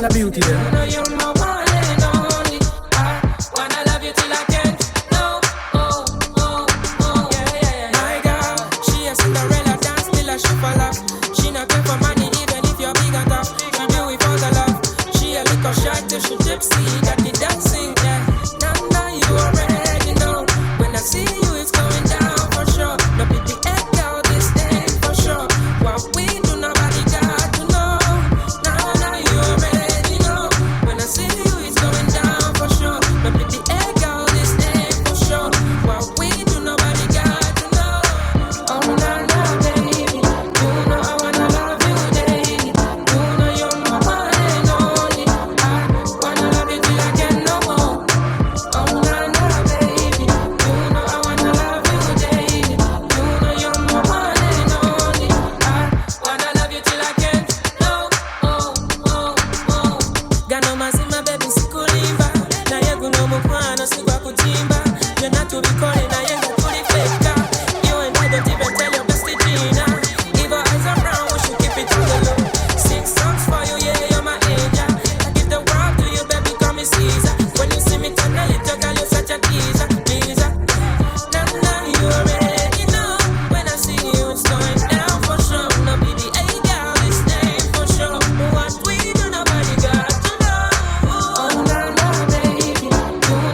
All the beauty there. You know you're my one and only. I wanna love you till I can't. No, oh, oh, oh, yeah, yeah, yeah. My girl, she a Cinderella dance till she fall off. She not care for money even if you're big and tough. She do it for the love. She a little shy till she gypsy. Got the dancing, yeah. Now you already know. When I see you, it's going down for sure. No BBA girl, this ain't for sure. What we do, nobody got to know. Now you already know. When I see you, it's going down for sure. No BBA girl, this ain't for sure. What we do, nobody got to know. Oh, na na, baby, you know I wanna love you daily. You know you're my one and only. I wanna love you till I can't no more. Oh, na na, baby, you know I wanna love you daily. You know you're my one and only. I wanna love you till I can't. No, oh, oh, oh. Gano mazima baby sikulimba, naye guno mukwano sigwa kutimba. Byonna tubikole naye nga tuli feka. You and I don't even tell your bestie Gina. If our eyes are brown, we should keep it on the low. Sing songs for you, yeah, you're my angel. I give the world to you, baby, call me Caesar. When you see me turn a little girl, you're such a teaser, teaser. Now you already know. When I see you, it's going down for sure. No BBA girl, this ain't for sure. What we do, nobody got to know. Oh, na na, baby, you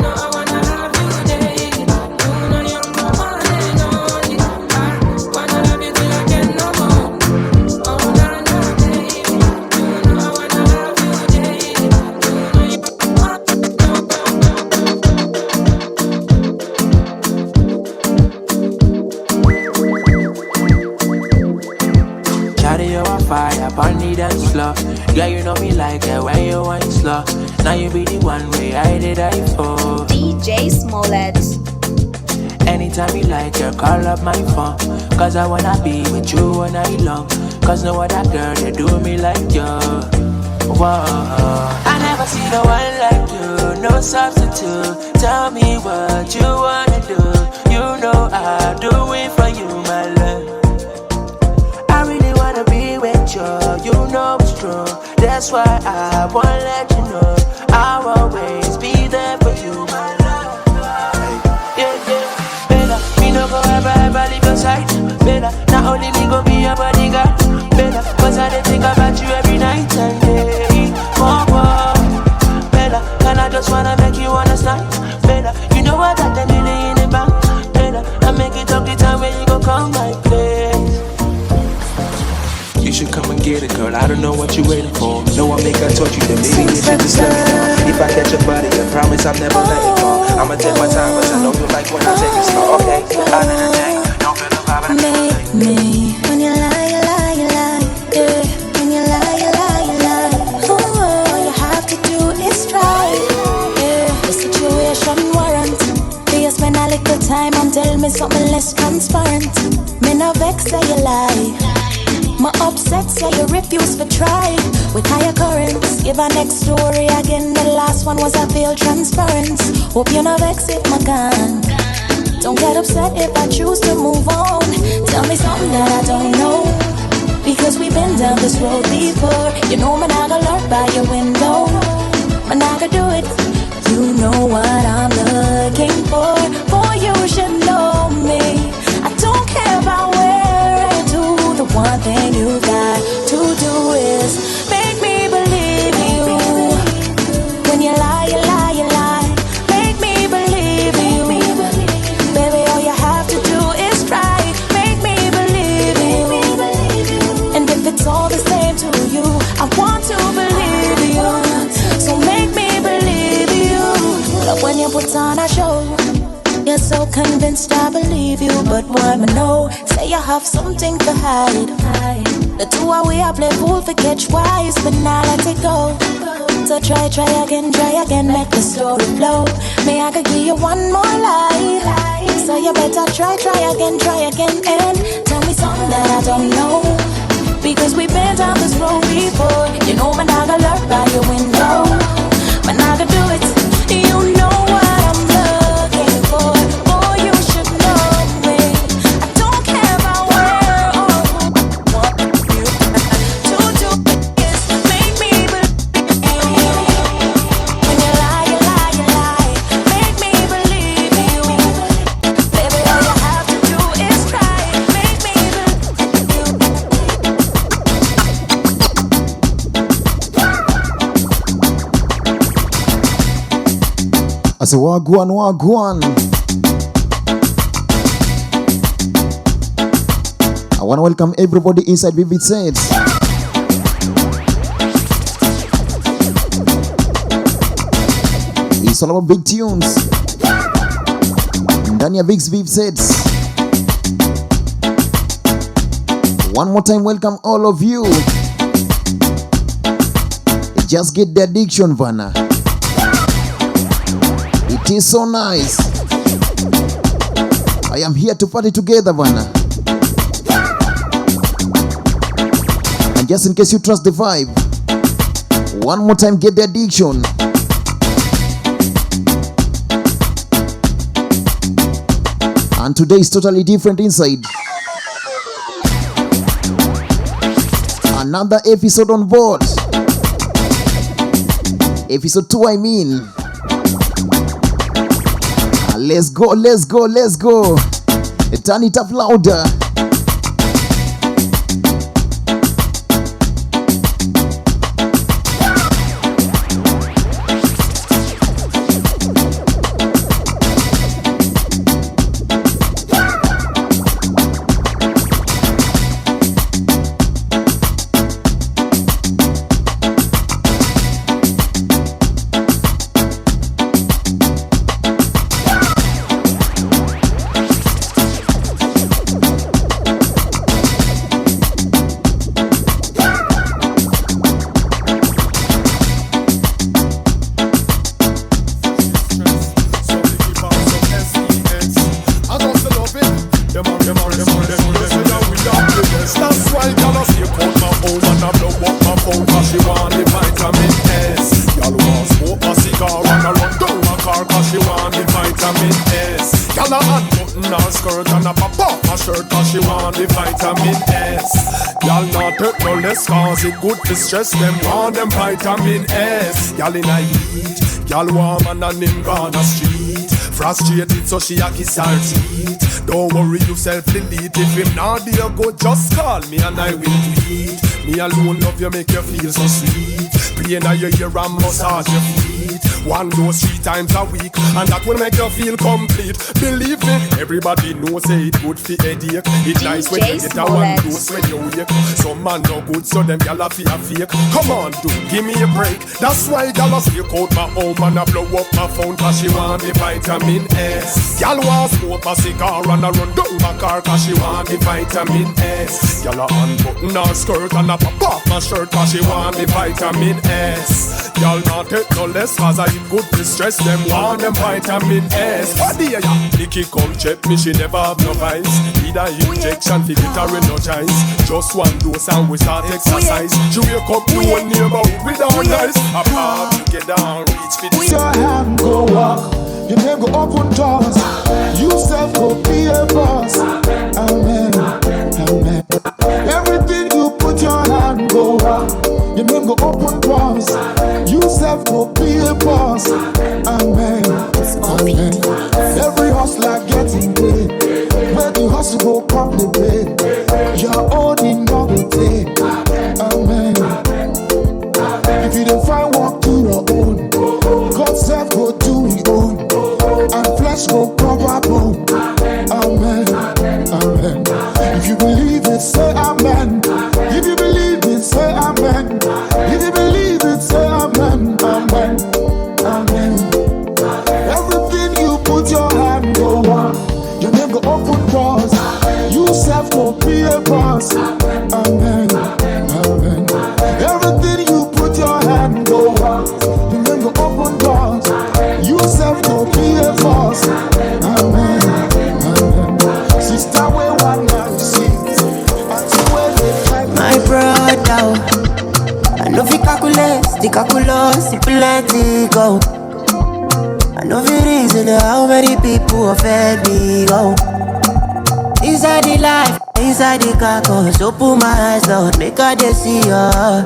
know I wanna love you daily. You know you're my one and only. I wanna love you till I can't no more. Oh, na na, baby, you know I wanna love you daily. You know you're my Shawty, you on fire, on the dance floor. Yeah, you know me like that when you wine slow. Now you be the one way I did I for. DJ Smollett. Anytime you like, girl, call up my phone. Cause I wanna be with you all night long. Cause no other girl, they do me like you. Whoa. I never see no one like you, no substitute. Tell me what you wanna do. You know I'll do it for you, my love. I really wanna be with you, you know it's true. That's why I wanna let you know I'll always be there for you, my love. Yeah, yeah. Bella, me no go ever, ever leave your side. Bella, not only me go be your bodyguard. Bella, cause I dey think about you every night and day. Whoa, whoa. Bella, and I just wanna make you understand. Bella, you know I got the million in the bank. Bella, I make it up the time when you go come my place. You should come and get it, girl. I don't know what you waiting for. No, I make I taught you that maybe you should just let me know. If I catch a body, I promise I'm never letting go. I'ma take my time, but I know you like when I take it slow. Okay, out of the day, don't feel the vibe. I Make me when you lie, you lie, you lie, yeah. When you lie, you lie, you lie. Ooh, all you have to do is try, yeah. The situation warrant. Do you spend a little time and tell me something less transparent? Me no vex say you lie. My upset say you refuse to try. With higher currents, give a next story again. The last one was a failed transference. Hope you no vex if my gun. Don't get upset if I choose to move on. Tell me something that I don't know. Because we've been down this road before. You know man, I gonna lurk by your window. Man, I gonna do it. You know what I'm looking for. Boy, you should know me. I don't care about where and who. The one thing you got to do is make me believe you. When you lie, you lie, you lie. Make me believe you. Baby, all you have to do is try. Make me believe you. And if it's all the same to you, I want to believe you. So make me believe you. But when you put on a show, you're so convinced I believe you. But why me know? Say you have something to hide. The two are we I play fool for catch wise, but now let it go. So try, try again, make the story flow. May I could give you one more lie. So you better try, try again, and tell me something that I don't know. Because we've been down this road before. You know man, I got lurk by your window. Man, I could do it. You know what I'm looking for. Boy, you should know me. I don't care about where or who. What you to do is make me believe you. I say wagwan, wagwan. I want to welcome everybody inside Vivid Sets. It's all about big tunes. Ndani ya Big Vivid Sets. One more time, welcome all of you. Just get the addiction, Vanna. It is so nice. I am here to party together, Vanna. And just in case you trust the vibe, one more time, get the addiction. And today is totally different inside. Another episode on board. Episode 2, I mean. Let's go, let's go, let's go. Turn it up louder. Cause it good to stress them, want them vitamin S. Y'all in a heat, y'all warm and him gonna street. Frustrated so she a kiss her teeth. Don't worry yourself, delete. If him not there, go just call me and I will tweet. Me alone love you, make you feel so sweet. Play in your ear and massage your feet. One dose 3 times a week, and that will make you feel complete. Believe me, everybody knows say it good for headache. It nice when you get a one dose when you wake. Some man no good, so them gyal a feel fake. Come on, dude, give me a break. That's why gyal a stick out my home and a blow up my phone, cause she want the vitamin S. Gyal want smoke a cigar and a run down my car, cause she want the vitamin S. Gyal a unbutton her skirt and a pop off my shirt, cause she want the vitamin S. Gyal not take no less, cause I it good to stress them, want them vitamin S. What the ya? Nikki come check me, she never have no vice. Need a injection to get her energized. Just one dose and we start exercise. She wake up the whole neighborhood with our nice. A party together and reach for the your hand go walk, your name go open doors. You self go be a boss. Amen, amen. Everything you put your hand go walk, your name go open doors. You self go be a boss. Amen, amen. Every hustler getting paid. Where the hustle go come the pay. Your own in no go take. Amen. If you don't find work, do your own. God self go do his own. And flesh go cover bone. Amen, amen. If you believe it, say amen. If you believe it, say amen. If you believe it, say amen, amen, amen. Everything you put your hand go on, your name go open doors. You self go be a boss. Amen, amen. Everything you put your hand go on, your name go open doors. You self go be a boss. Amen, amen. Sister, we want to see. My brother, I know fi calculate, the calculus, it plenty go. I know fi reason how many people offend me go. Inside the life, inside the carcass, open my eyes, Lord, make I dey see ya.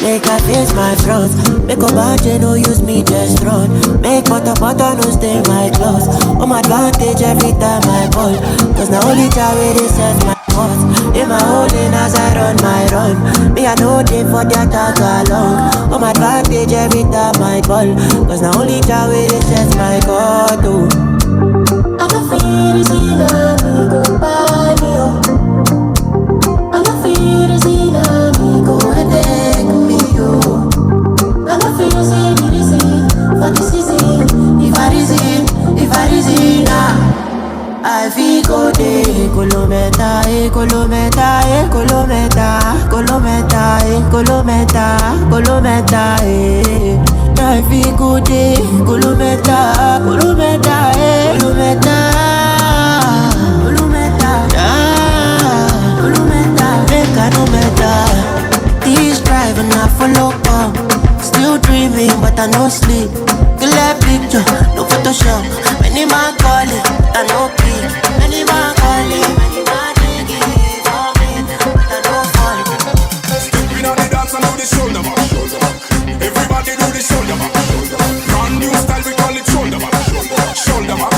Make I face my front. Make a budget, no use me just run. Make butter, butter, no stain my clothes. On my advantage every time I ball. Cause now only time it is set my thoughts. In my holding as I run my run. Me I know they for their tag along. On my advantage every time I ball. Cause now only time it is set my God. Oh. I'm a fear is in a go buy me. I'm a fear is in a go and take me. I'm a fear is in for the season. If I reason, I feel go day, Colometa, Colometa, Colometa, Colometa, Colometa, Colometa, I feel good day, Colometa, Colometa, Colometa, Colometa, Colometa, make I no matter. This drive and I follow up. Still dreaming, but I no sleep. Clear picture, no Photoshop. Many man call it, I no pick. Many man call it, many man dig it for me, but I no fall. Stepping on the dance and do the shoulder back, shoulder back. Everybody do the shoulder back, shoulder back. Brand new style, we call it shoulder back, shoulder back, shoulder back,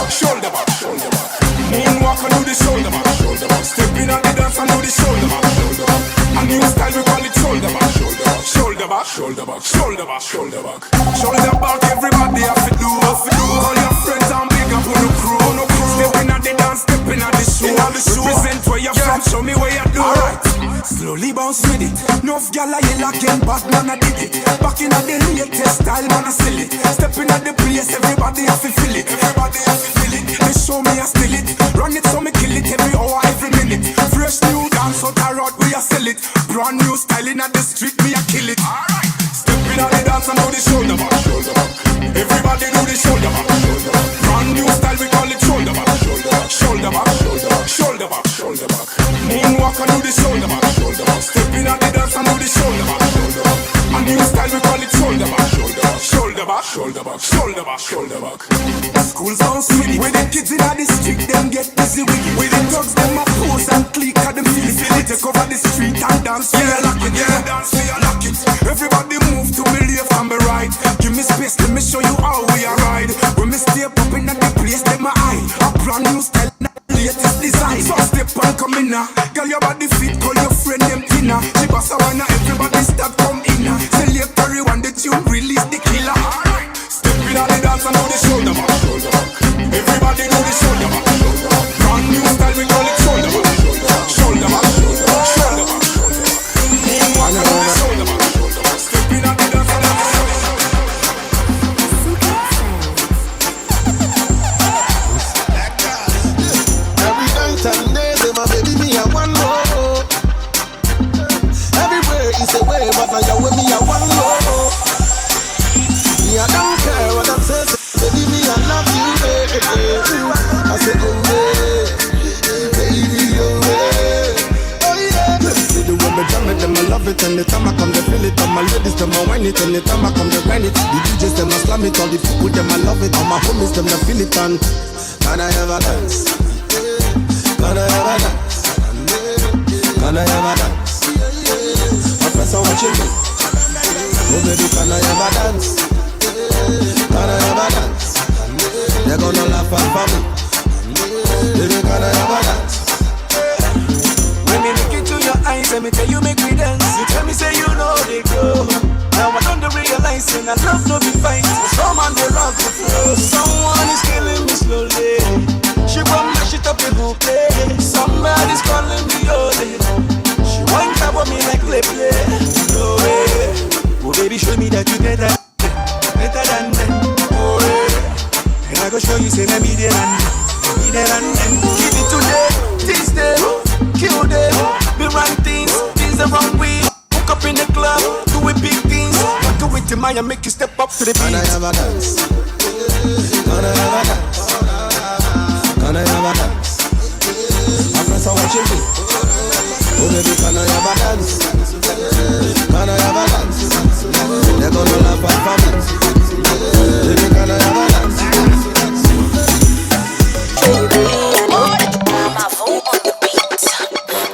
shoulder back, shoulder back. Moonwalk and do the shoulder back, shoulder back. Stepping on the dance and do the shoulder back, shoulder back. A new style, we call it shoulder back, shoulder back, shoulder back, shoulder back, shoulder back, shoulder back, shoulder back. Everybody have to do, have to do. All your friends and big up on the crew, on the crew. Stepping at the dance, stepping at the show, represent where you're from, show me where you do. Alright, slowly bounce with it. Enough gyal a yell again, but man I did it. Back in the latest style, man I sell it. Stepping at the place, everybody have to feel it. Everybody have to feel it. They show me I steal it. Run it so me kill it every hour, every minute. Fresh new dance out the road, we a sell it. Brand new styling at the street, me a kill it. Alright, stepping on the dance and do the shoulder back, shoulder back. Everybody do the shoulder back, shoulder back. Brand new style, we call it shoulder back, shoulder back, shoulder back, shoulder back, shoulder back, shoulder back. Moonwalk and do the shoulder back, shoulder back. Stepping on the dance and do the shoulder back, shoulder back. A new style, we call it shoulder back, shoulder back, shoulder back, shoulder back, shoulder back, shoulder back. School sounds with it. With the kids in the street, them get busy with it. With the thugs, them a pose and click at them feel it. Take over the street and dance, yeah, lock it, yeah, dance, yeah, lock it. Everybody move to me left and me right. Give me space, let me show you how we a ride. When me step up in the place, them my eye. A brand new style, latest design. So step and come in now. Girl, your body fit, call your friend them thinner. She pass a wine, everybody start come in now. Select everyone, the tune, release the killer. Alright, step in on the dance and do the shoulder back, shoulder back. Everybody do the shoulder back, shoulder back. Brand new style, we call it shoulder back, shoulder back, shoulder back, shoulder back, shoulder back. Moonwalk and do the shoulder back, shoulder back. Step in on the dance and do the shoulder back. Every night and day, say my baby, me a one more. Everywhere is a way, but now you're with me a one more. Me I don't care what I'm saying, baby, me I love you, baby. I say, oh yeah, baby, oh yeah, oh yeah. See the way me jam it, them I love it. Anytime I come, they feel it. All my ladies, them I whine it. Anytime I come, they grind it. The DJs, them I slam it. All the people, them I love it. All my homies, them they feel it. And can I ever dance? Can I ever dance? Can I ever dance? My friends are watching me. Oh baby, can I ever dance? Can I ever dance? They're gonna laugh at me. Baby, can I ever dance? When me look into your eyes, let me tell you make me dance. You tell me say you know they go. Now I don't realize and I love no be fight. Someone they rock the floor. Someone is killing me slowly. She won't mash it up in who play. Somebody's calling me ole. She won't cover me like play play. No way. Oh baby, show me that you better, better than them. Oh yeah. And I go show you say let me there and me there and them. Give it today, this day, kill them. We run things, things the wrong way. Hook up in the club, do it big things. But do it to my and make you step up to the beat. Can I have a dance? Can I have a dance? Can I have a dance? My friends are watching me. Oh baby, can I have a dance? Can I have a dance? They're gonna laugh at me. Baby, can I have a dance? Baby, I know my phone on the beat.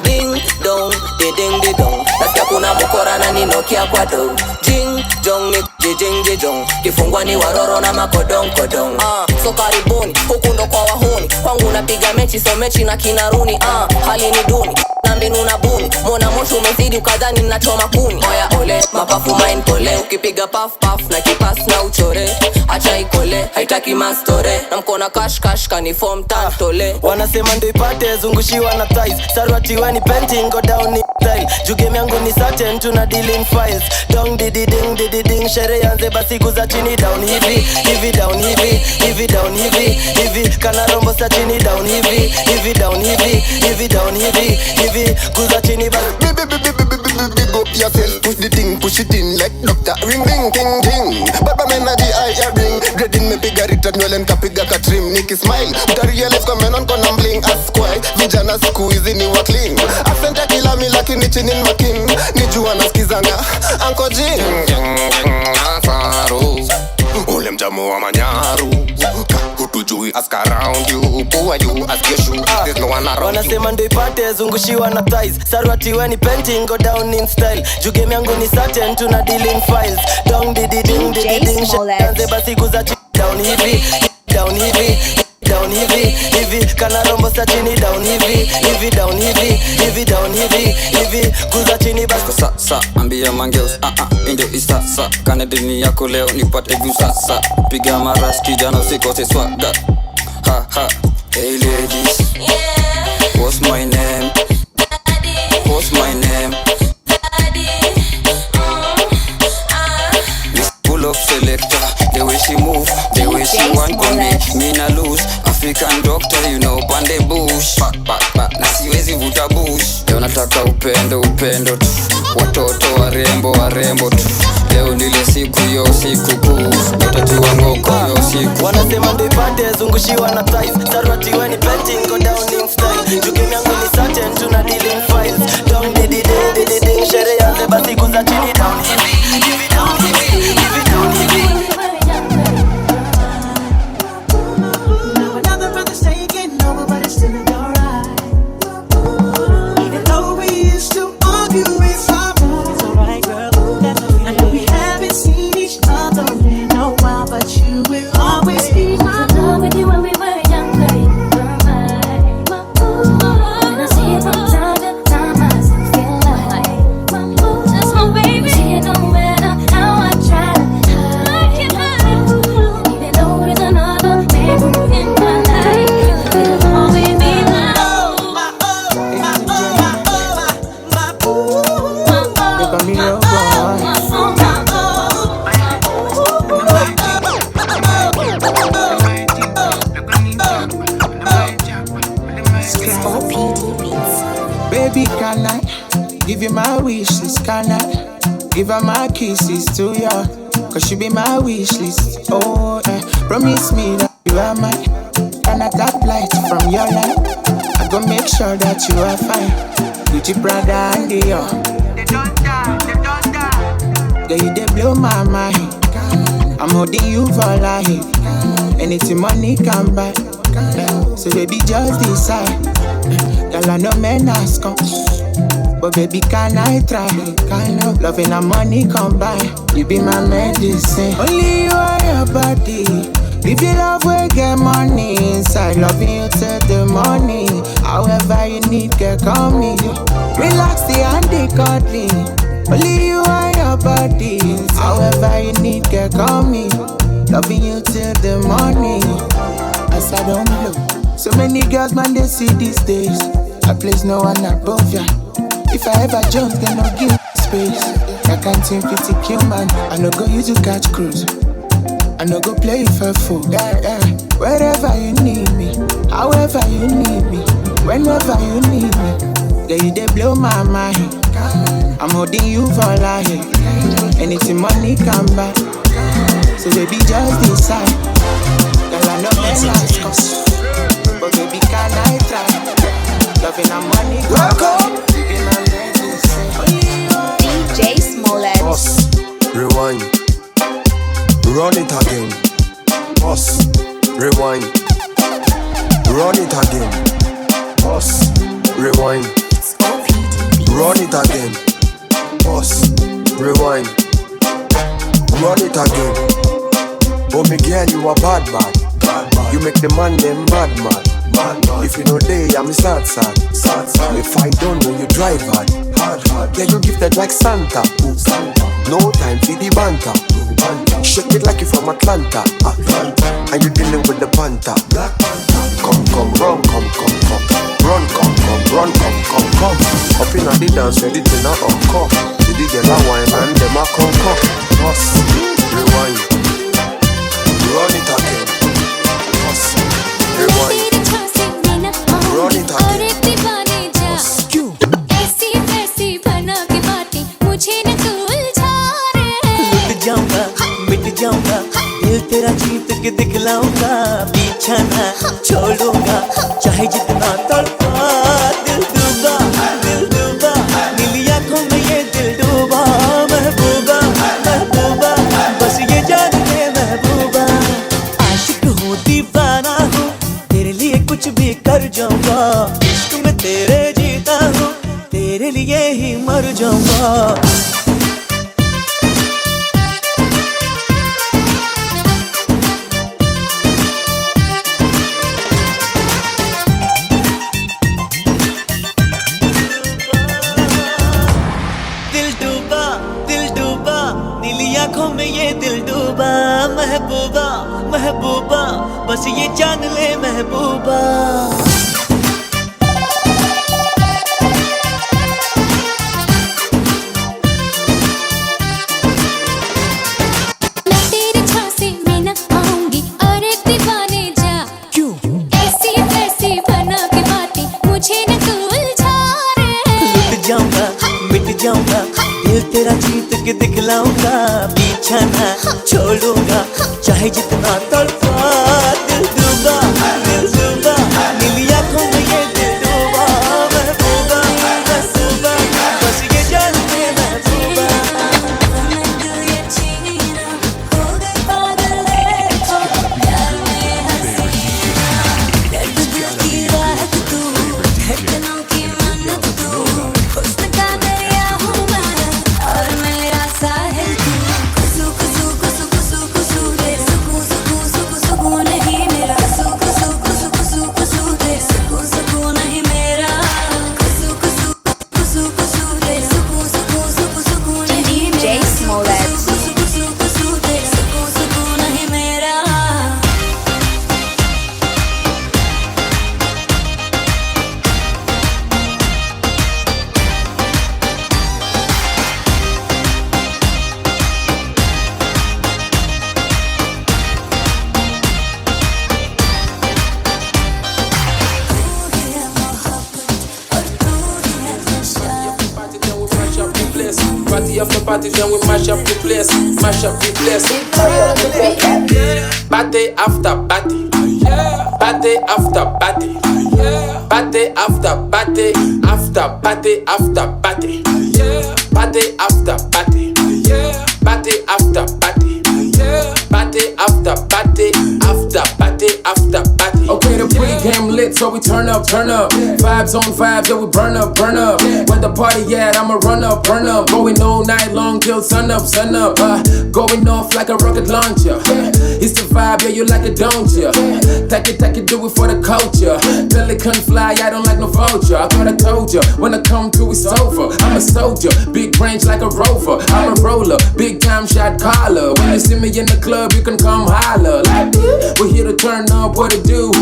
Ding dong, ding ding dong. That's Nasikia kuna mukora na ninokia kwa do. Jing jong ni jijing jijong. Kifungwa ni waroro na makodong kodong. So karibuni huku ndo kwa wahuni. Kwangu napiga mechi so mechi na kinaruni. Hali ni duni na mbinu na buni. Mona moshi umezidi ukadhani nachoma kuni. Oya ole mapafu mine pole. Ukipiga puff puff na kipas na uchore. Acha ikole haitaki mastore. Na mkona cash cash kaniform tantole. Wanasema ndo ipate zungushiwa na thighs. Sarwati weni painting go down ni style. Juu game yangu ni certain tuna deal in files. Dong didi ding didi ding shere yanze basi kuza chini down hivi hivi down hivi hivi down hivi hivi kana rombo sa chini down hivi hivi down hivi hivi down hivi hivi kuza chini basi. Big up yourself, push the thing, push it in like doctor. Ring ring ting ting. Baba mena di eye ring. Dreading me piga return well and kapiga katrim. Niki smile, utarealize kwa menon kona bling asquare. Vijana siku hizi ni wa clean. Accent ya kila mi lakini chini ni makin. Nijua nasikizanga Uncle Jin. Nasaru. Ule mjamu wa manyaru. Hutujui ask around you. Who are you? Ask your shoe. There's no one around you. Wanasema ndo ipate zungushiwa na thighs. Sarwati weni painting go down in style. Juu game yangu ni certain tuna deal in files. Dong didi ding didi ding shanze basi kuza down hivi down hivi down hivi hivi kana rombo sa chini down hivi hivi down hivi hivi down hivi hivi kuza chini basi sa sa ambia mangeus indio isa sa kana dini yako leo nipate view sasa piga maras kijana usikose swaga ha ha. Hey ladies, yeah. What's my name? Daddy. What's my name? Daddy. Pull up selector, the way she move, the way she want for me, me na lose. African doctor, you know, pande bush. Back, back, back, na siwezi vuta bush. Leo nataka upendo, upendo tu. Watoto warembo, warembo tu. Leo nile siku yo siku kuu. Watajua ngoko yo siku. Wanasema ndo ipate zungushiwa na thighs. Sarwati weni painting go down in style. Juu game yangu ni certain tuna deal in files. Down didi ding didi ding shere yanze basi kuza chini down hivi hivi down hivi hivi down hivi. Baby, can I give you my wishes? Can I give her my kisses to ya? Cause she be my wish list. Oh, yeah. Promise me that you are mine. Can I tap light from your life? I gon' make sure that you are fine. Gucci, Prada and Dior. They don't die, they don't die. Girl, you dey blow my mind. I'm holding you for life. Anything money can buy. So baby, just decide. Girl, I know men ask come, but baby, can I try? Loving and money come by. You be my medicine. Only you are your body. If you love, we get money inside. Loving you till the morning. However you need, girl, call me. Relax the and the cuddly. Only you are your body. However you need, girl, call me. Loving you till the morning. As I don't blow. So many girls, man, they see these days. I place no one above ya. If I ever jump, then I'll give space. I can't think 50 kill, man. I no go use to catch cruise. I no go play for fool. Yeah, yeah. Wherever you need me, however you need me, whenever you need me. Yeah, you dey blow my mind. I'm holding you for life. Anything money can buy. So baby, just decide. Girl, I know men ask us, but baby, can I try? Loving and money. Welcome. DJ Smollett. Boss, rewind. Run it again. Boss, rewind. Run it again. Boss, rewind. Run it again. Pause, rewind, run it again. Oh me girl, you a bad man. You make the man them mad man. If you know day, I'm sad sad. If I don't know you drive hard. Yeah, you give that like Santa. No time for the banter. Shake it like you from Atlanta. And you dealing with the panther. Come, come, run, come, come, come. Run, come, come, run, come, come, come. Up in the dance, ready to now encore. See the girl a wine and them a come, come. Pause, rewind, run it again. Pause, rewind, run it again. मिट जाऊंगा दिल तेरा जीत के दिखलाऊंगा, पीछा ना छोड़ूंगा चाहे जितना तड़पा। दिल डूबा नीली आंखों में ये दिल डूबा। महबूबा महबूबा बस ये जान ले महबूबा। आशिक हूँ दीवाना हूँ तेरे लिए कुछ भी कर जाऊंगा। इश्क में तेरे जीता हूँ तेरे लिए ही मर जाऊंगा। आंखों में ये दिल डूबा। महबूबा महबूबा बस ये जान ले महबूबा। मैं तेरे झांसे में न आऊंगी, अरे दीवाने जा। क्यों ऐसी वैसी बना के बातें मुझे न तू उलझा रे। लुट जाऊंगा मिट जाऊंगा दिल तेरा जीत के दिखलाऊंगा, पीछा ना छोड़ूंगा चाहे जितना तड़पा। दिल डूबा नीली आंखों में ये दिल डूबा। महबूबा महबूबा बस ये जान ले महबूबा। Party, then we mash up the place, mash up the place. Party after party, party after party, party after party, after party after party, party after party, party after party, party after party, after party after party. Okay, the pre-game lit, so we turn up, turn up. Vibes on vibes, yeah, we burn up, burn up. Where the party at, I'ma run up, burn up. Going all night long till sun up, sun up. Going off like a rocket launcher. It's the vibe, yeah, you like it, don't ya? Take it, do it for the culture. Pelican fly, I don't like no vulture. I thought I told ya, when I come to, it's over. I'm a soldier, big range like a rover. I'm a roller, big time shot caller. When you see me in the club, you can come holler. Like, we're here to turn up, what to do.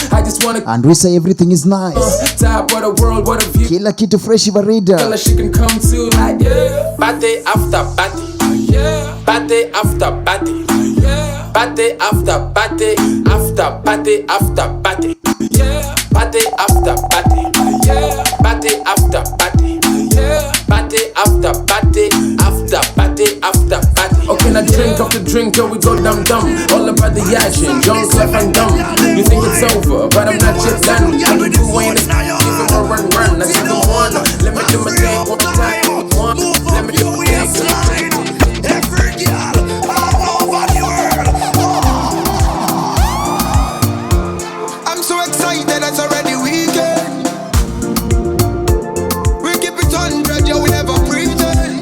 I just wanna. And we say everything is nice. Top of the world, what a view. Kila kitu fresh barida. Tell her she can come too, like, yeah. Party after party, yeah. Party after party, yeah. Party after party, after party after party, yeah. Party after party, yeah. Party after party, yeah. Party after party, after party after party. Okay, now drink after drink till we go dumb dumb. All about the action, John Clef and dumb. You think it's over, but I'm not yet done. You ain't even a run run. I see the one. Let me do my thing one time. One, let me do my thing. Every girl all over the world. I'm so excited, it's already weekend. We keep it 100, yeah, we never pretend.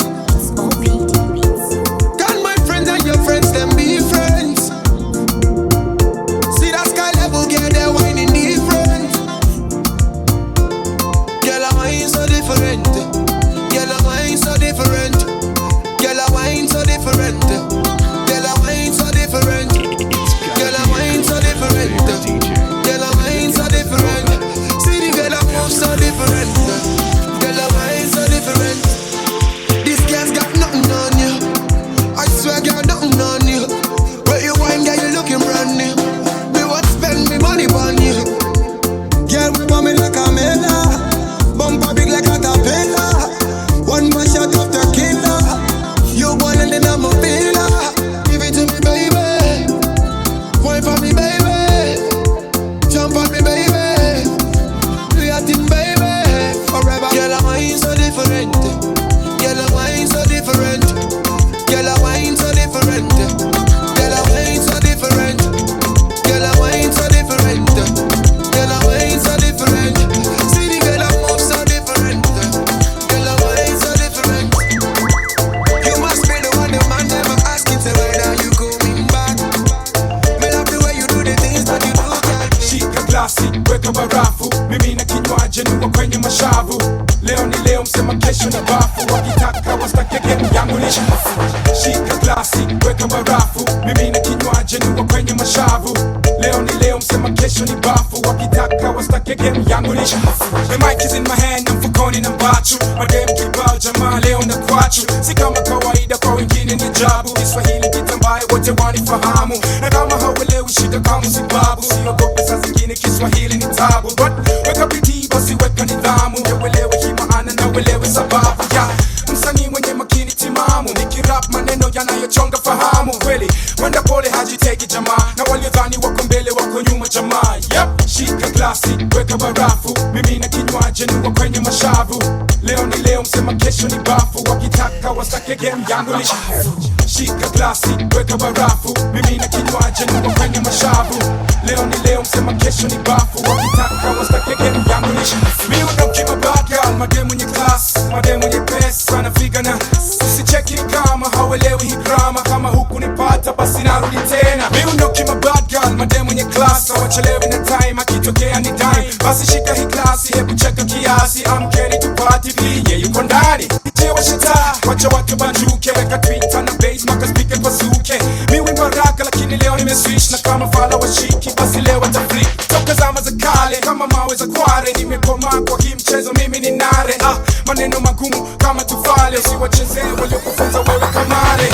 yangu ni chafu. The mic is in my hand, mfukoni na mbachu. Madem kibao jamaa leo na kwachu. Si kama kawaida kwa wengine ni ajabu. Kiswahili kitambaye wote wanifahamu. Na kama hauelewi shida kama sababu. Siogope saa zingine Kiswahili ni tabu. But weka bidii basi weka nidhamu. Uelewe hii maana na uelewe sababu. Yeah. Msanii mwenye makini timamu, nikirap maneno yanayochonga fahamu. Kweli mwenda pole hajiteki jamaa, na waliodhani wako mbele wako nyuma jamaa. Yep, shika glasi, weka barafu, mimi na kinywaji nuwa kwenye mashavu. Leo ni leo, msema kesho ni bafu, wakitaka wasake game yangu ni chafu. Shika glasi, weka barafu, mimi na kinywaji nuwa kwenye mashavu. Leo ni leo, msema kesho ni bafu, wakitaka wasake game yangu ni chafu. Mi unoki mabaka, mademu nye class, mademu nye pesa nafika na usicheki kama hauelewi hii drama. Kama huku nipata basi narudi tena. Mi unoki mabad girl, mademu nye class, hawachelewi na time, akitokea ni dime. Basi shika hii klasi, hebu cheka kiasi, I'm ready to party, yeah yuko ndani. Jewa shita, wacha watu banjuke, weka Twitter na base, maka speaker pasuke. Mi wimba raka lakini leo nimeswitch, na kama fala washiki basi leo wataflick. Toka zama za kale, kama mawe za kware, nimekomaa kwa hii mchezo mimi ni nare. Ah, maneno magumu kama tufale, usiwachezee waliokufunza wewe kamare.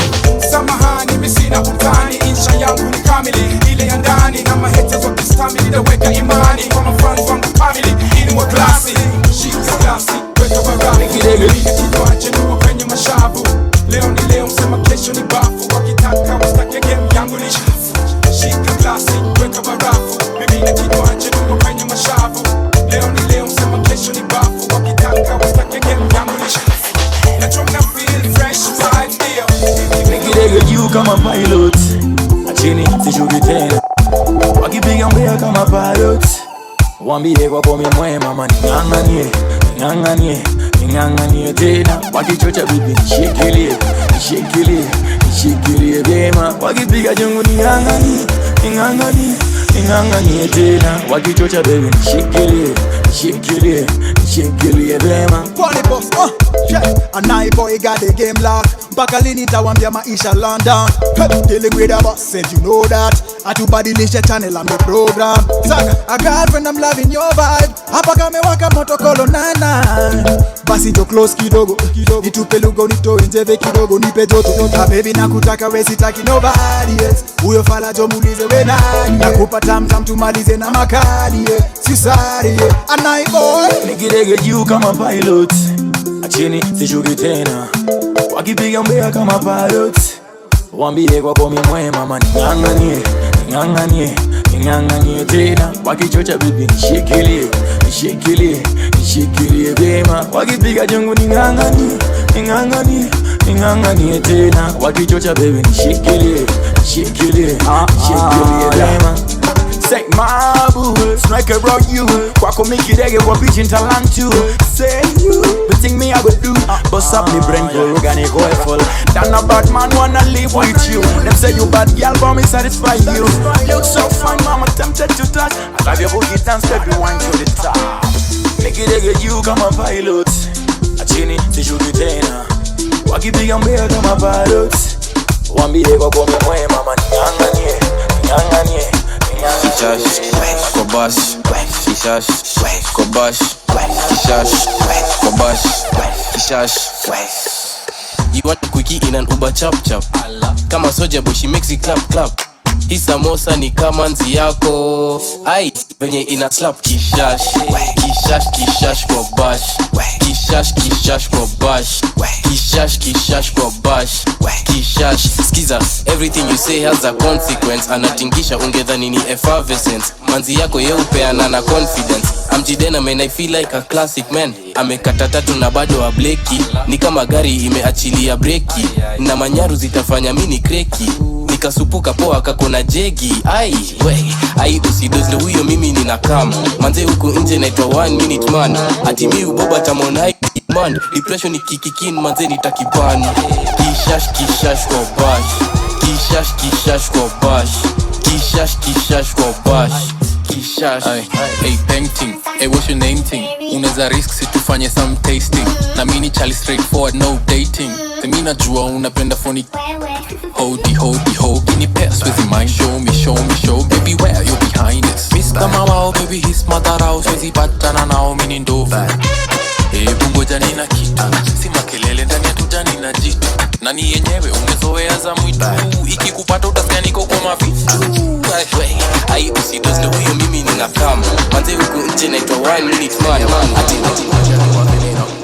Samahani mimi sina utani, insha yangu ni kamili, ile ya ndani. Na mahaters wakistamili naweka imani, kwa mafans wangu family, ili wa klasi. Shika klasi, weka barafu, mimi kinywaji nuwa kwenye mashavu. Leo ni leo, msema kesho ni bafu, wakitaka wasitake game yangu ni chafu. Shika klasi, weka barafu, mimi na kinywaji nuwa kwenye mashavu. Leo ni leo, msema kesho ni bafu, wakitaka wasitake game yangu ni chafu. Nachoma feel fresh vibes ndio. Nikidege juu kama pilot, chini sishuki tena. Wakipiga mbea kama pilot, waambie kwako mimi mwema mama, ning'ang'anie, ning'ang'anie, ning'ang'anie tena. Wakichocha bibi nishikilie, nishikilie, nishikilie vyema. Wakipiga jungu ning'ang'anie, ning'ang'anie, ning'ang'anie tena. Wakichocha baby nishikilie, nishikilie, nishikilie vyema. Pony boss, yeah. And I boy got the game locked. Mpaka lini tawambia maisha London. Hey, dealing with a boss and you know that. Atubadilishe channel and the program. Saka, I got when I'm loving your vibe. Hapa kamewaka moto kolo nana. Basi jo close kidogo, nitupe lugo nitoe njeve kidogo nipe joto. Ah baby nakutaka we sitaki nobody else. Huyo fala jo muulize we nani. Nakupa tam tam tumalize na makali yeah. Sisari yeah. And I boy nikidege juu kama pilot, chini sishuki tena. Wakipiga mbea kama pilot, waambie kwako mimi mwema mama, ning'ang'anie, ning'ang'anie, ning'ang'anie tena. Wakichocha bibi nishikilie, nishikilie, nishikilie vyema. Wakipiga jungu ning'ang'anie, ning'ang'anie, ning'ang'anie tena. Wakichocha baby nishikilie, nishikilie, nishikilie vyema. Say my boo, striker brought you. Kwako mikidege kwa pigeon talantu. Say you, but think me I go do. Bust up me brain go organic go full. Down a bad man wanna live with you. Them say you bad girl, but me satisfy you. Look so fine, mama tempted to touch. I love your boogie dance, baby, wine to the top. Mikidege you kama pilot, achini sishuki tena. Wakipiga mbea kama pilot, waambie kwako mimi mwema mama, ning'ang'anie, ning'ang'anie. Kishash, kobash, kishash, kobash, kishash, kobash, kishash. You want a quickie in an Uber chap chap. Kama soja boy she makes it clap clap. Hii samosa ni kama nzi yako. Ai, venye ina slap. Kishash, kishash, kishash kobash. Kishash, kishash kobash. Kishash, kishash kobash. Kishash, skiza, everything you say has a consequence. Anatingisha ungedhani ni effervescence. Manzi yako yeupeana na confidence. I'm Jidena man, I feel like a classic man. Amekata tatu na bado ableki. Ni kama gari imeachilia breki. Na manyaru zitafanya mini kreki. Nikasupuka poa kakona jegi. Ai, we, ai usidozle huyo mimi ninakam. Manze huku nje naitwa 1 minute man. Ati mi uboba tamonai man. Depression ikikikin manze nitakiban. Kishash, kishash kwa bash. Kishash, kishash kwa bash. Kishash, kishash kwa bash. Kishash. Hey, painting. Hey, what's your name thing? Unaweza risk si tufanye some tasting. Na mimi ni Charlie straightforward, no dating. Mimi najua unapenda phony. Hodi hodi ho, kinipea siwezi mind. Show me, show me, show baby where you behind this. Mr. Mawao baby his madharau, siwezi patana nao mimi ni ndovu. Hebu ngoja nina kitu, si makelele ndani ya tuja nina jitu. Nani yenyewe umezoea za mwitu, ikikupata utasikia niko kwa mavitu. Ai usidozle huyo mimi nina kam. Manze huku nje naitwa 1 minute man. Ati ati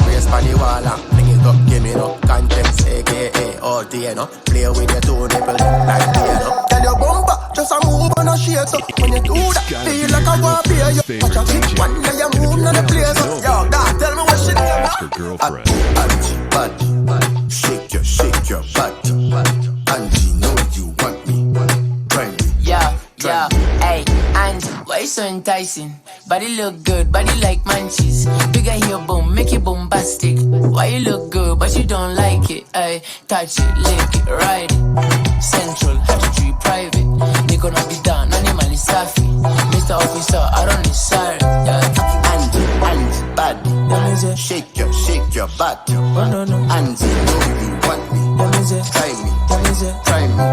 brace pa the wall and fling it up, give me no context, aka all day no. Play with your two nipple like piano. Tell your bumper just a move and a shake so. When you do that, feel like I want to you. Watch a chick one day you move on the place. Yo, dog, tell me what she name. Ask her girlfriend. Angie, body, shake your butt. Angie, know you want me. Try me. Yeah, yeah, hey, Angie, why you so enticing? Body look good, body like munchies. Bigger heel boom, make it bombastic. Why you look good, but you don't like it? Ay, touch it, lick it, ride it. Central, have to treat private. Niko na bidhaa, nani mali safi. Mr. Officer, I don't need siren. Yeah. Angie, Angie, body. Shake your butt. Angie, know you want me. Try me, try me.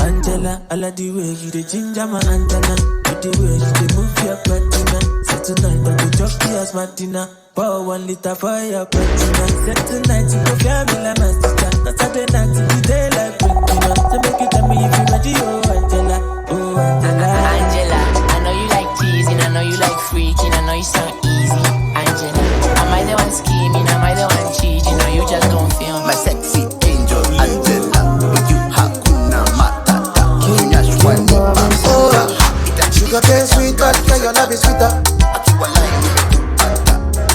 Angela, I like the way you the ginger my antenna. With the way you dey move your patina. Say tonight I go drop you as my dinner. Pour 1 liter for your patina. Say tonight you go feel me like my sister. Saturday night you be there like breaking up. So make you tell me if you ready, oh Angela, oh Angela. Angela, I know you like teasing, I know you like freaking, I know you sound easy. Angela, am I the one scheming? Am I the one cheating? Or you just don't feel me? My sexy angel, Angela, with you hakuna matata. Sugar cane sweet, but girl, your love is sweeter.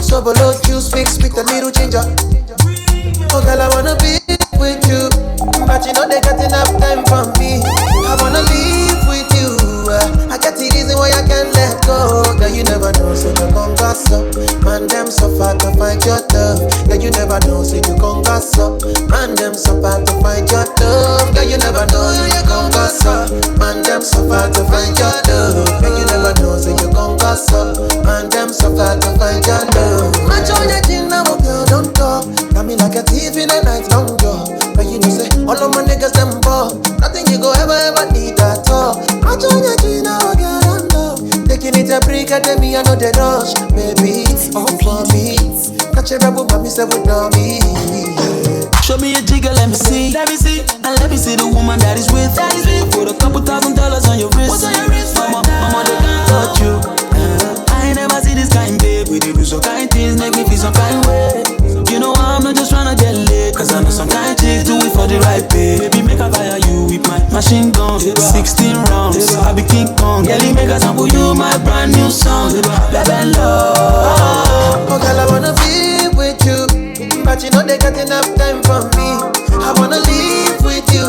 Sobolo juice mixed with a little ginger. Oh girl, I wanna be with you, but you know they got enough time for me. I wanna live with you. I got the reason why I can't let go. Girl, you never know, so you gon' gossip. Man, them so far to find your love. Girl, you never know, so you gon' gossip. Man, them so far to find your love. Girl, you never know, so you gon' gossip. Man, them so far to find your love. Girl, you never know, so you gon' gossip. Man, them so far to find your love. My joy, girl, don't talk. Got me like a thief in the night, long jaw. But you know, say, all of my niggas, them ball. Nothing you go ever, ever need at all. My joy, girl, don't talk. Taking it a break, and then me, I know the rush. Baby, it's all for me. Catch a rebel, but me say, would know me. Show me a jigger, let me see. Let me see. And let me see the woman that is with. That is with. Put a couple $1,000 on your wrist. What's on your wrist? Mama, right mama, they can't touch you. I ain't never see this kind, babe. We do some kind things, make me feel some kind way. You know I'm not just tryna get laid, cause I know some kind chicks do it for the right pay. Baby, make a fire you with my machine gun. 16 rounds, I be King Kong. Girl, make a sample you my brand new song. Baby, love. Oh girl, I wanna be with you, but you know they got enough time for me. I wanna live with you.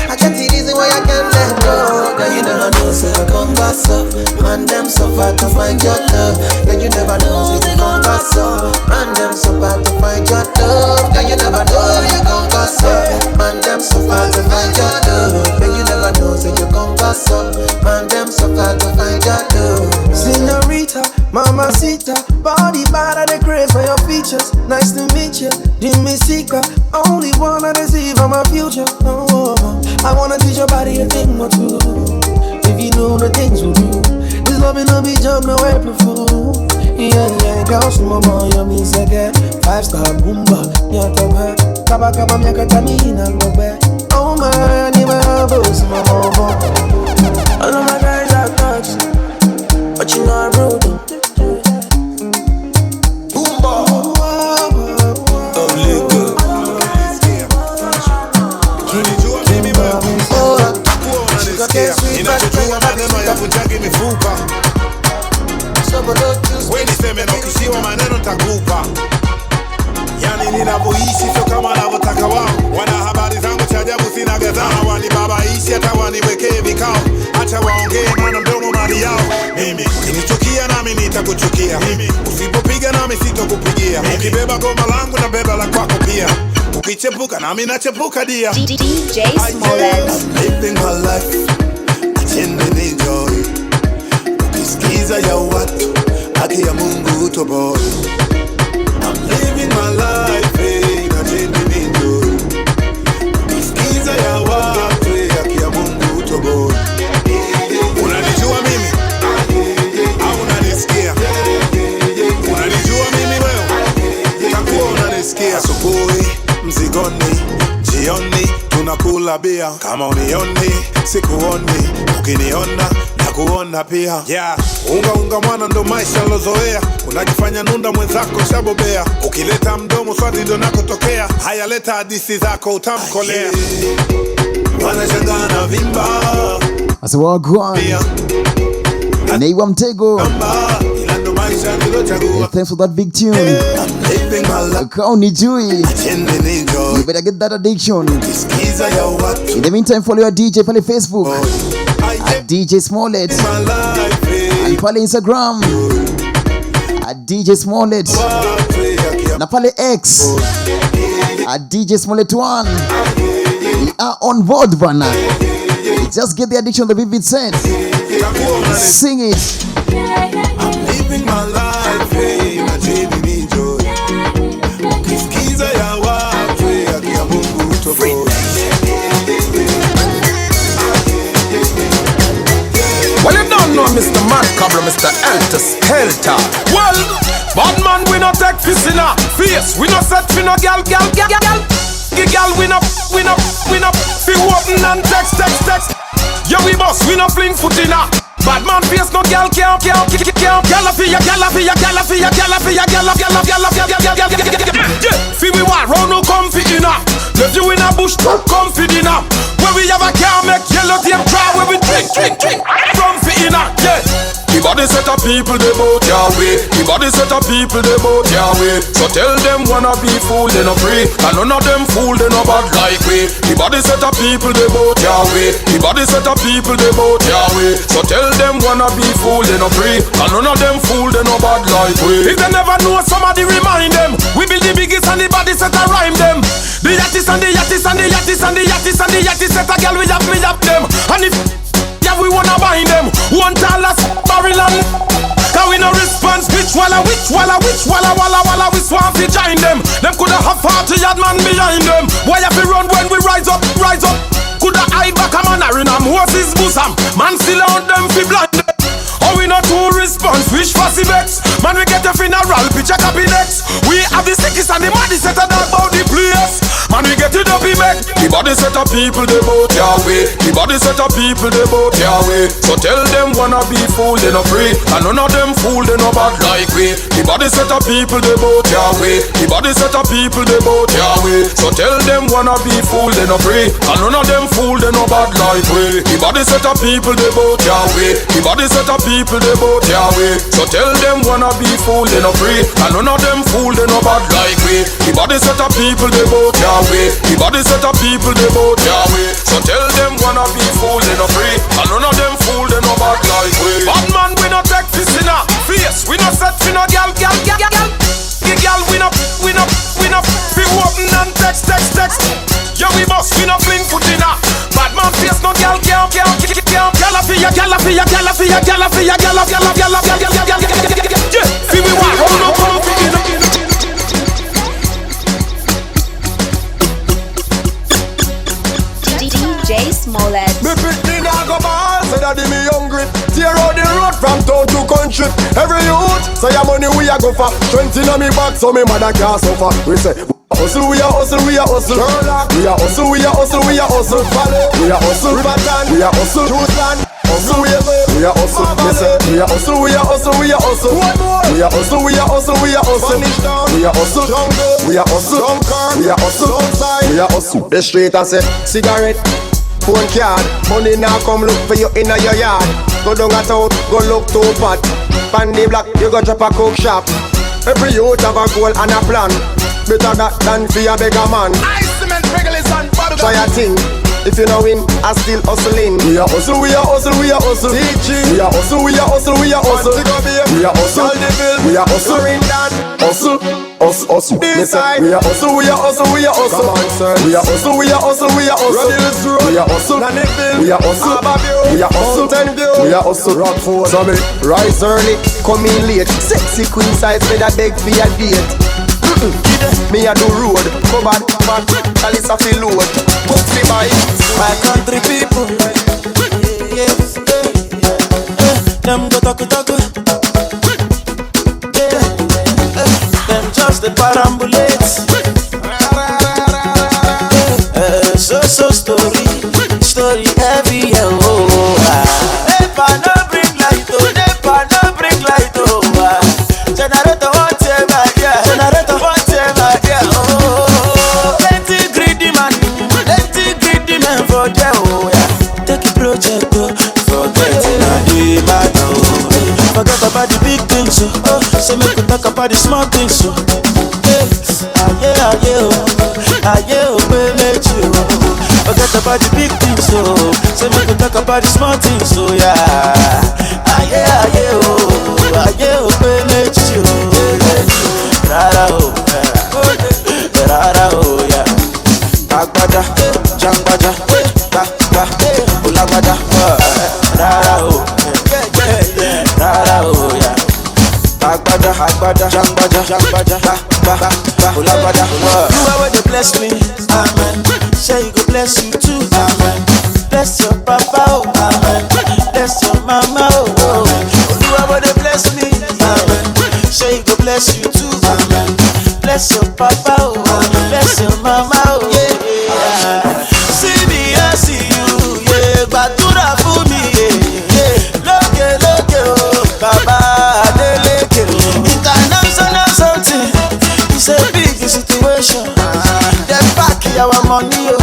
I got the reason why I can't let go. Girl, you never know, so you gon' gossip. Man, them so far to find your love. Girl, you never know, so you gon' gossip. Man, them so far to find your love. Girl, you never know, you gon' gossip. Man, them so far to find your love. Girl, you never know, so you gon' gossip. Man, them so far to find your love. Senorita, mamacita, body bad at the craze for your features. Nice to meet you, Jimmy Seeker. Only one I deceive on my future. Oh, oh, oh. I wanna teach your body a thing or two. If you know the things we do, this love no be jump no April fool. Yeah, yeah, girl, so mama, you mean second. 5-star boomba, nyatobe. Kaba kaba miaka tamina ngobe. Oh my, ni ma boss, mama. All of my guys are thugs, but you know I'm rude. Ninachojua maneno ya kujagi mifupa. We niseme na ukishiwa maneno nitakupa. Yani ninavyoishi sio kama wanavyotaka wao. Wana habari zangu cha ajabu sina gadhaa. Wanibabaishi hata waniwekee vikao. Acha waongee maana mdomo mali yao. Mimi ukinichukia nami nitakuchukia. Mimi usipopiga nami sitokupigia. Ukibeba goma langu na beba la kwako pia. Ukichepuka nami nachepuka dia. DJ Smollett. I'm living my life, I genuinely enjoy. Ukisikiza ya watu, haki ya Mungu utoboe. I'm living my life, eh, imagine ninjo. Ukisikiza ya watu, haki ya Mungu utoboe. Unanijua mimi? Au unanisikia? Unanijua mimi wewe? Takuwa unanisikia. Asubuhi, mzigoni, jioni, tunakula bia. Kama unioni, sikuoni, ukiniona, nakuona pia. Yeah. Unga unga mwana ndo maisha lozoea. Unajifanya nunda mwenzako shabobea. Ukileta mdomo swati ndo nakotokea. Haya leta hadisi zako utamkolea. Wanashangaa na vimba. Asa wagwan. Neiwa Mtego. Yeah, thanks for that big tune. Kaunijui. You better get that addiction. In the meantime, follow your DJ pale Facebook at DJ Smollett, and pale Instagram at DJ Smollett, na pale X at DJ Smollett 1. We are on board bana. Just get the addiction of the vivid set. Sing it. I'm living my life, hey, imagine ninjo. Ukisikiza ya watu, haki ya Mungu utoboe. Well, you don't know Mr. Mad Cobra, Mr. Elter Skelter. Well, bad man, we no take fist in a face. We no set fi no gal, gal, gal, gal. Gal, we no, we no, we no. Fi open and text, text, text. Yeah, we boss, we no fling foot in a. Bad man face, no gal, can't, can't, can't, can't. Gal fi ya, gal fi ya, gal fi ya, gal fi ya, gal, gal, gal, gal, gal, gal, gal. Yeah, fi we war round no comfy inna. Left you in a bush, comfy dinner. Where we have a car make yellow tape dry. Where we drink, drink, drink from fi inna. Yeah. The body set of people they bout your way. The body set of people they bout your way. So tell them wanna be fool they no free. And none of them fool they no bad like we. The body set of people they bout your way. The body set of people they bout your way. So tell them wanna be fool they no free. And none of them fool they no bad like we. If they never know somebody remind them. We build the biggest and the body set a rhyme them. The yachtis and the yachtis and the yachtis and the yachtis and the yachtis set a girl we have me up them. And if yeah, we wanna bind them. One tall as barrel and cause we no response. Which walla, which walla, which walla, walla, walla. We swan fi join them. Them coulda have 40 yard man behind them. Why have we run when we rise up, rise up? Coulda hide back a man or in a Moses bosom. Man still out them fi blind them. Oh, we no two response, wish for vex. Man, we get a funeral picture copy next. We have the sickest and the maddest set of dog about the place. Man, we get it up, he make. The body set of people, they bout your way. The body set of people, they bout your way. So tell them wanna be fool, they no free. And none of them fool, they no bad like we. The body set of people, they bout your way. The body set of people, they bout your way. So tell them wanna be fool, they no free. And none of them fool, they no bad like we. The body set of people, they bout your way. The body set of people, they bout your way. So tell them wanna be fool, they no free. And none of them fool, they no bad like we. The body set of people, they bout your way. The body set of people, they bout your way. So tell them wanna be fool, they no free. And none of them fool, they no bad like we. Bad man, we no take this in a face. We no set fi no gal, gal, gal, gal. The gal, we no, we no, we no. Fi open and text, text, text. Yeah, we boss, we no fling foot in a. Bad man face, no gal, gal, gal, gal. Gal fi ya, gal fi ya, gal fi ya, gal fi ya, gal, gal, gal, gal, gal, gal, gal, gal. Yeah, fi we want round no come fi in a. DJ Smollett. Me pick the dog up all, say daddy me hungry. Tear out the road from town to country. Every youth say your money we a go for. 20 on me back so me mother can't suffer. We say hustle, we a hustle, we a hustle. We a hustle, we a hustle, we a hustle. We a hustle, Riverton. We a hustle, Juiceland. Hustle, we a hustle, we say we a hustle, we a hustle, we a hustle. We a hustle, we a hustle, we a hustle. We a hustle, we a hustle, we a hustle, we a hustle. The street I say cigarette, phone card, money now come look for you in your yard. Go down a town, go look too fat. Pan the block, you go drop a coke shop. Every youth have a goal and a plan. Better that than be a beggar man. Try a thing. If you know win, I still hustling. We are hustle, we are hustle, we are hustle. We are hustle, we are hustle, we are hustle. We are hustle, we are hustle. Hustle, hustle, hustle. Me say we are hustle, we are hustle, we are hustle. We are hustle, we are hustle, we are hustle. We are hustle, we are hustle, we are hustle, we are hustle. Rockford. So me rise early, come in late. Sexy queen size, me that beg for a date. Me a do road, come back, back, chalice a fi load, book fi buy. My country people, yeah, yeah, them go talk talk, yeah, them just the perambulate. Yeah, so so story, story heavy, yeah, oh. Nepa no bring light, oh, nepa no bring light, oh. Generator whatever, yeah, generator whatever, yeah, oh. Plenty greedy man, plenty greedy man for there, oh, yeah. Take a project, oh, forget it, not the matter, oh. Forget about the big things, oh, say make we talk about the small things, oh. Yeah, ah, yeah, oh, ah, yeah, oh, baby, oh. Forget about the big things, oh, say make we talk about the small things, oh, yeah. Ah, yeah, oh, ah, yeah, oh, baby, oh. Rara, oh, rara, oh, yeah. Agbada, jangbaja, ba, ba, olagbada, rara, oh, rara, oh, yeah. Agbada, agbada, jangbaja, jangbaja, ba, ba, ba, olagbada. You are where they bless me, amen. Say you go bless you too, amen. Bless your papa, oh, amen. Bless your mama, oh, oh. You are where they bless me, amen. Say you go bless you too, amen. Bless your papa, oh, amen. Bless your mama, oh, yeah. See me, I see you, yeah. Gbàdúrà fún mi, yeah, yeah. Lókè, lókè, oh, bàbá Adeleke, oh. International something, it's a big situation. They pack our money, oh,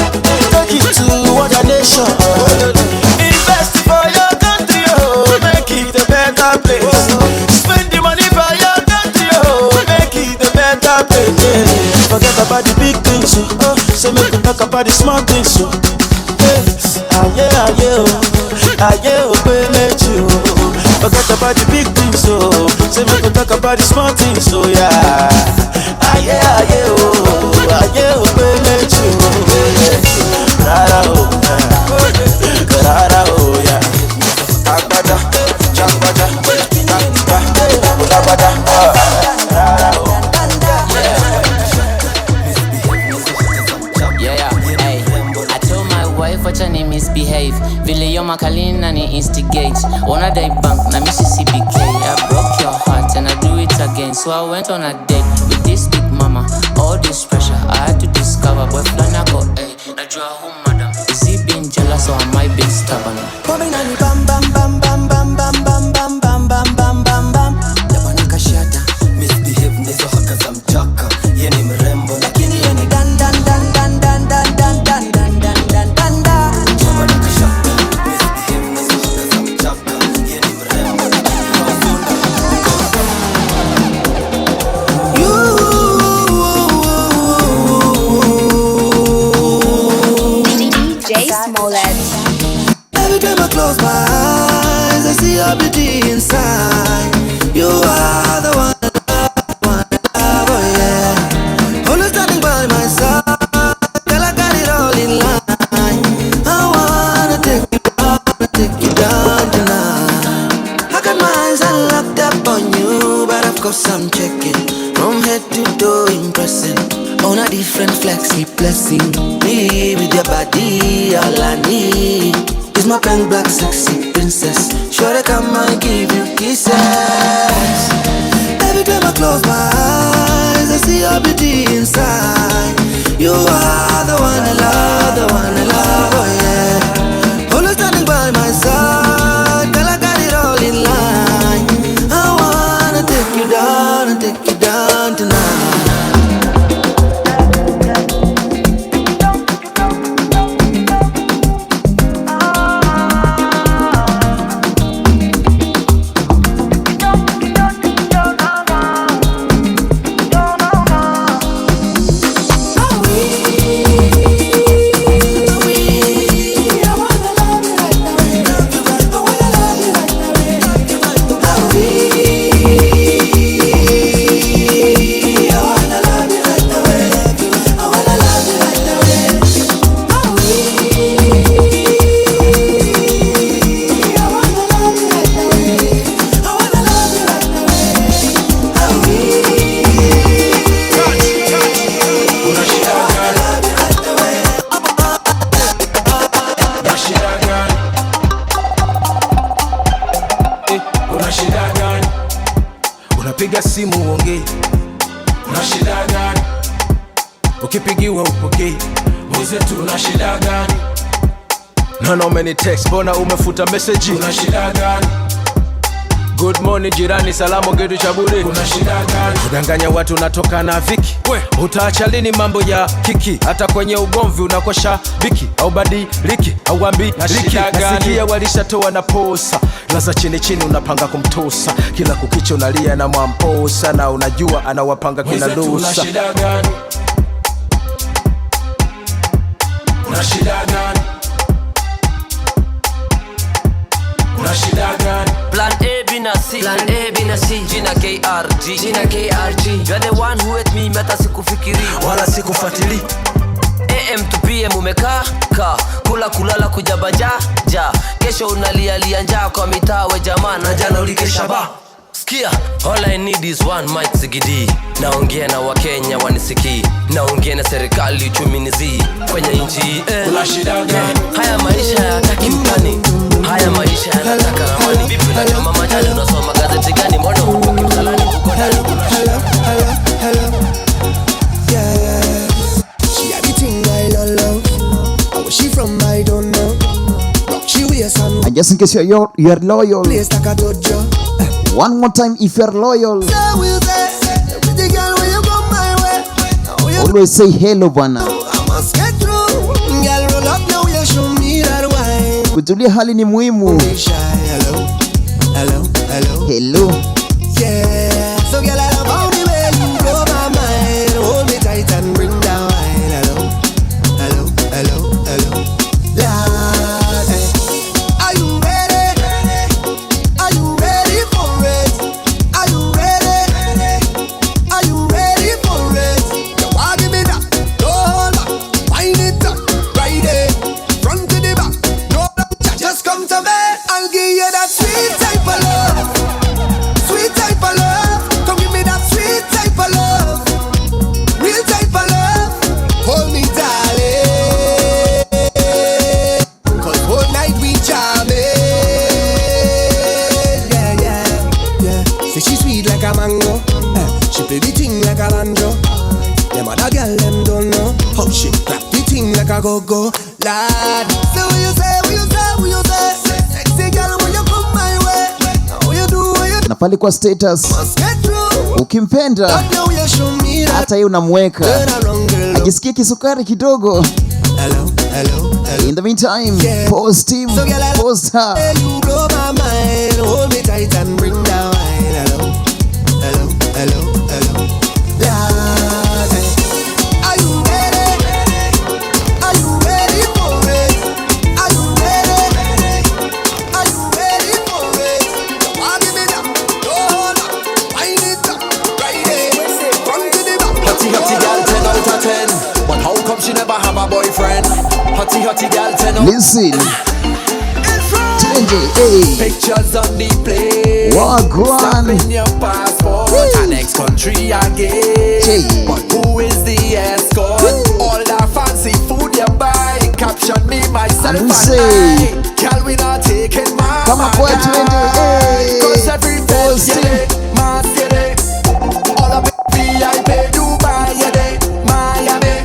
take it to other nation. Invest for your country, oh, make it a better place. Spend the money for your country, oh, make it a better place. Yeah. Forget about the big things, oh, say make we talk about the small things, oh. Yeah, ah, yeah, oh, ah, yeah, oh, baby, oh. Forget about the big things, oh, say make we talk about the small things, oh, yeah. Ah, yeah, oh, ah, yeah, oh, baby, oh. Rara, oh, rara, oh, yeah. Agbada, jangbaja, ba, ba, olagbada, rara, oh. Yeah, yeah, hey. I told my wife wacha ni misbehave. Vile yo makalina ni instigate. Wanna die bank na misi CBK. I broke your heart and I do it again. So I went on a date with this big mama. All this pressure I had to discover. Boy flana go, hey, najua who madam. Is he being jealous or am I being stubborn? Coming on bam bam bam bam bam bam bam bam bam bam bam bam bam. Jabana kashata misbehave ndizo haka za mchaka. Ye ni mrembo lakini ye ni dan dan dan dan dan dan dan dan dan dan dan dan dan. Jabana kashata misbehave ndizo haka za mchaka. Ye ni mrembo lakini DJ Smollett. Every time I close my eyes, I see your beauty inside. You are the one I love, oh yeah. Always standing by my side, girl, I got it all in line. I wanna take you down, take you down tonight. I got my eyes locked up on you, but of course I'm checking from head to toe, impressing. On a different flexi blessing me with your body, all I need is my blank black sexy princess. Sure they come and give you kisses. Every time I close my eyes, I see your beauty inside. You are the one I love, the one I love, oh yeah. Always standing by my side, girl, I got it all in line. I wanna take you down and take you down tonight. Oh, we Ukipiga simu uongei, una shida gani? Ukipigiwa upokei, mwenzetu una shida gani? Naona umenitext, mbona umefuta message? Una shida gani? Good morning jirani, salamu kitu cha bure. Una shida gani? Kudanganya watu unatoka na viki. Utaacha lini mambo ya kiki? Hata kwenye ugomvi unakosha biki au badiliki au ambi liki. Nasikia walishatoa na posa, laza chini chini unapanga kumtosa. Kila kukicha unalia na mwamposa, na unajua anawapanga kina Mwenzetu una Lusa. shida gani? Una shida gani? Una shida gani? Plan A, B na C. Plan A, B na C. Jina KRG. Jina KRG. You are the one who hate me, hata sikufikiri wala sikufuatili. AM to PM umekaa ka kula kulala kujabanja ja kesho unalialia njaa kwa mitaa we jamaa na jana ulikesha ba. Sikia, all I need is one mic zigidi. Naongea na Wakenya wanisikii, naongea na serikali uchumi ni zii kwenye nchi eh. Una shida gani? Haya maisha hayataki mtani, haya maisha yanataka amani. Vipi unachoma majani, unasoma gazeti gani? Mbona hutoki msalani uko ndani? Hello, hello, hello. Yeah. She had the thing I love. How she from I don't know. Rock she waist and And just in case you're loyal. Place like a dojo. One more time, if you're loyal, always say hello bwana. Kujulia hali ni muhimu. Hello, hello, hello. Hello. Yeah. So girl, I love how the way you blow my mind. Hold me tight and bring down wine. Hello, hello, hello, hello. Lord, are you ready? Are you ready for it? Are you ready? Are you ready for it? You want give me that? Don't hold back. Wind it up, ride it, front to the back. No, just come to me. I'll give you that sweet type of love. Sweet type of love. Come give me that sweet type of love. Real type of love. Hold me, darling. 'Cause whole night we jamming. Yeah, yeah, yeah. Say she sweet like a mango. She play the thing like a banjo. Them other girl, them don't know how she clap the thing like a go-go. Lad. So what you say, what you say, what you say? Sexy girl, when you come my way. How you do, what you do? Na pale kwa status ukimpenda hata yeye unamweka ajisikie kisukari kidogo. Hello, hello, hello. In the meantime, Yeah. post him, So girl, I post her. You blow my mind, hold me tight and bring down wine. Hello, hello, hello, hello. Lord, are you ready? Are you ready for it? Are you ready? Are you ready for it? You want give me that? Don't hold back. Wind it up, ride it, front to the back. Hotty, hotty girl, 10 out of 10. But how come she never have a boyfriend? Hotty, hotty girl, 10 out. Listen. Hey. Pictures on the plane. Wagwan. Stamping your passport. Woo. And next country again. Hey. But who is the escort? Woo. All that fancy food you buy. Caption me, myself, And we and say, I. Girl, we not taking my Come on, boy, 20. Hey. 'Cause every day, my city. All of it, VIP, Dubai, yeah, Miami.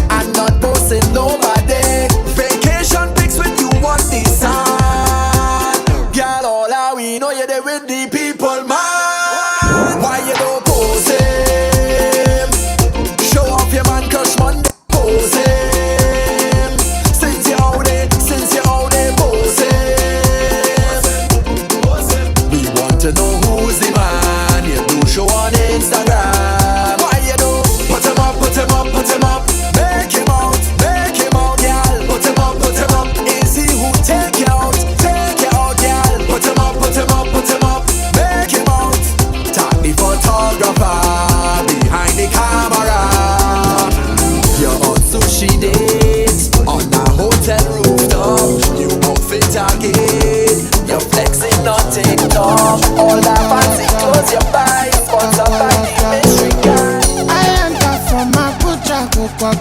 I'm not posting nobody. Vacation pics with you on the side. Girl, all I we know you there with the people, man. Why you don't pose him? Show off your man, crush Monday, pose him. Since you out there, pose him.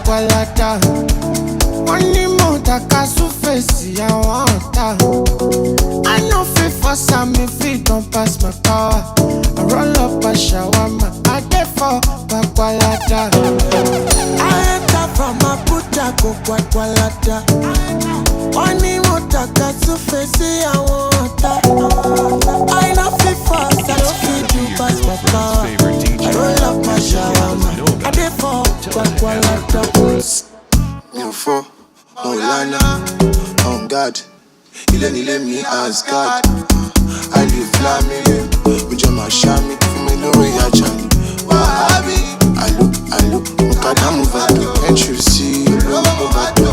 Gwagwalada. Wọ́n ní mo tàka súfèsì àwọn ọ̀tá. I no fit force am if it don pass my power. I roll up a shawarma, I dey for Gwagwalada. I enter from Abuja go Gwagwalada. Wọ́n ní mo tàka súfèsì àwọn ọ̀tá. I no fit force, I no fit do pass my power. I roll up my shawarma, I dey for Gwagwalada. Mi ò fọ́, mo ò lánà, on guard. Ilé nílé mi Asgard. I live flamile, ojú ọmọ àṣà mi, fún mi lórí ajá ni. Wàhábì, àlò, àlò, Mukadamu Vado, entry sí olóńgbò Vado.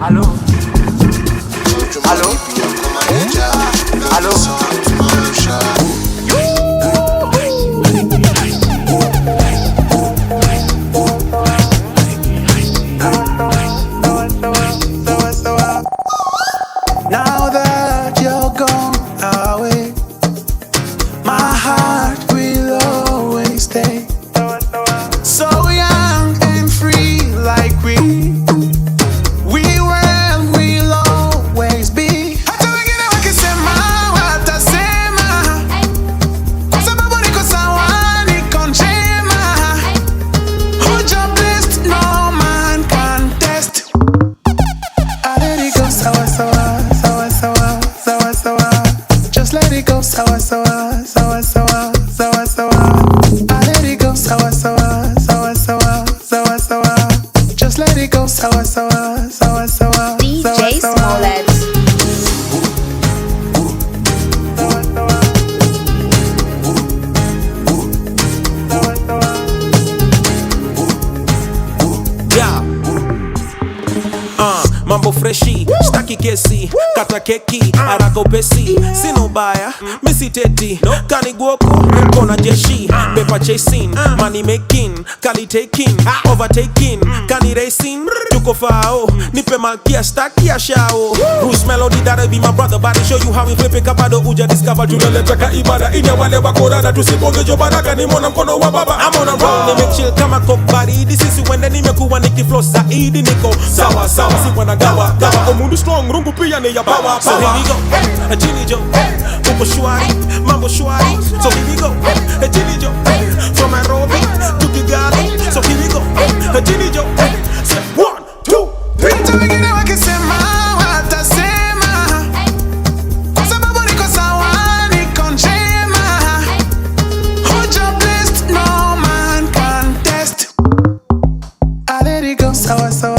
Allo? Allo? Allo? Now that you're gone away, my heart will always stay. So young and free like we were, we'll always be. Hata wengine wakisema watasema, kwa sababu niko sawa, niko njema. Huja blessed, no man can test. I let it go, sawa sawa, sawa sawa, sawa sawa. Just let it go, sawa sawa, sawa sawa, sawa sawa. I let it go, sawa sawa, sawa sawa, sawa sawa. Just let it go, sawa sawa, sawa sawa, sawa DJ sawa. Smollett. Yeah. Mambo freshi, staki kesi, kata keki, haraka upesi, sina ubaya, misiteti, kaniguoko, kona jeshi, paper chasing, money making, kali taking, overtaking, kani racing, tuko fao, nipe malkia, staki ya shao. Bruce Melody, that'll be my brother, body show you how we flip it, kabado uja discover, tunaleta ka ibada, ine wale wakorada, tusiponge jo baraka, nimona mkono wa baba, I'm on a roll, nimechill kama coke baridi, sisi wende nimekuwa nikiflow zaidi, niko sawa sawa, si wanagawa gawa, omundu strong, rungu pia ni ya power. So here we go, hey, chini jo, hey, uko shwari, mambo shwari. So here we go, hey, chini jo, hey, from Nairobi to Kigali. So here we go, hey, chini jo, hey, say 1, 2, 3. Hata wengine wakisema watasema, kwa sababu niko sawa, niko njema. Huja blessed, no man can test. I let it go, sawa sawa.